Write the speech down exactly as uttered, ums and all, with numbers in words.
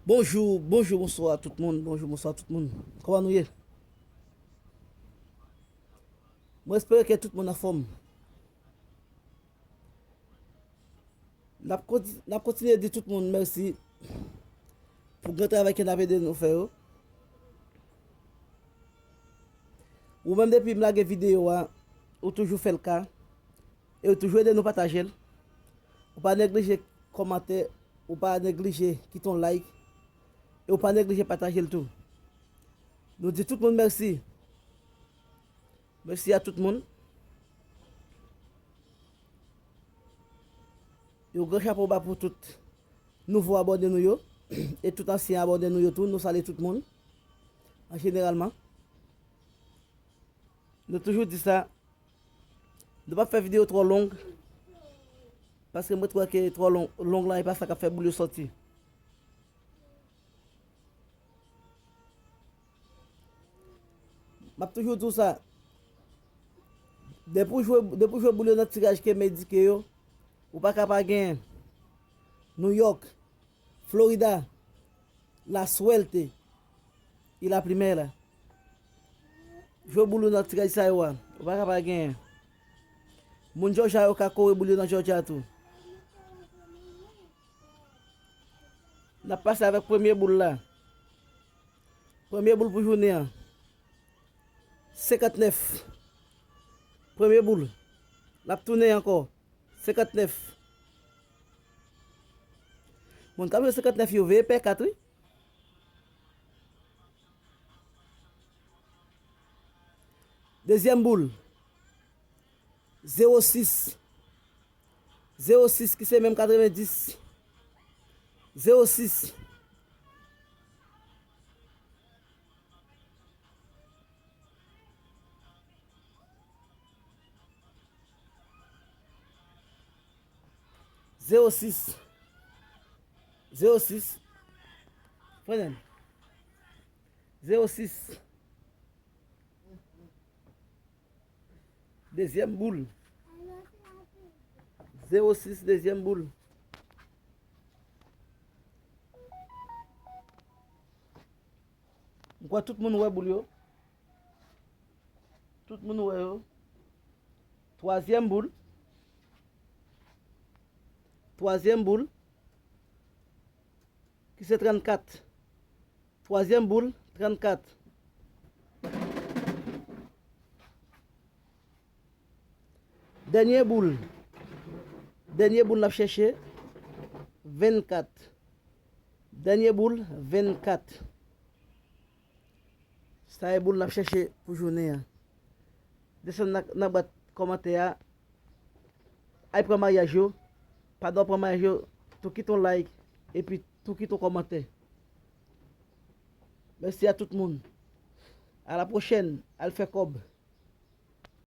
Bonjou, bonjou, bonswa tout moun. Bonjou, bonswa tout moun. Kòman nou ye? Mwen espere ke tout moun anfòm. N ap konti-, n ap kontinye di tout moun mèsi pou gran travay ke n ap ede nou fè yo. Ou menm depi m lage videyo a, ou toujou fè l ka, e ou toujou ede nou pataje l. Ou pa neglije kòmante, ou pa neglije kite yon like, e ou pa neglije pataje l tou. Nou di tout moun mèsi. Mèsi a tout moun. Yon gran chapo ba pou tout nouvo abòne nou yo, e tout ansyen abòne nou yo tou, nou salye tout moun, an jeneralman. Nou toujou di sa, nou p ap fè videyo twò long, paske mwen kwè ke twò long, long lan, e pa sa k ap fè boul yo sòti. M ap toujou di w sa. Depi w jwe, depi w jwe boul yo nan tiraj ke m endike yo, ou pa ka pa genyen. New York, Florida, la suerte y la primera. Jwe boul yo nan tiraj sa yo a, ou pa ka pa genyen. Moun Jòjya yo ka kore boul yo nan Jòjya tou. N ap pase avèk premye boul la. Premye boul pou jounen an. Senkantnèf. Premye boul. L ap tounen ankò. Senkantnèf. Moun k ap jwe senkantnèf yo, veye pè kat, wi. Dezyèm boul. Zewo sis. Zewo sis ki se menm katrevendis. Zewo sis. Zewo sis. Zewo sis. Frenèl. Zewo sis. Dezyèm boul. Zewo sis, dezyèm boul. M kwè tout moun wè boul yo. Tout moun wè yo. Twazyèm boul. Twazyèm boul. Ki se trannkat. Twazyèm boul, trannkat. Dènye boul. Dènye boul n ap chèche, vennkat. Dènye boul, vennkat. Sa e boul n ap chèche pou jounen an. Desann nan, nan bwat kòmantè a. Al pran maryaj yo. Pandan w pran maryaj yo, tou kite yon like, epi tou kite yon kòmantè. Mèsi a tout moun. A la pwochèn, al fè kòb.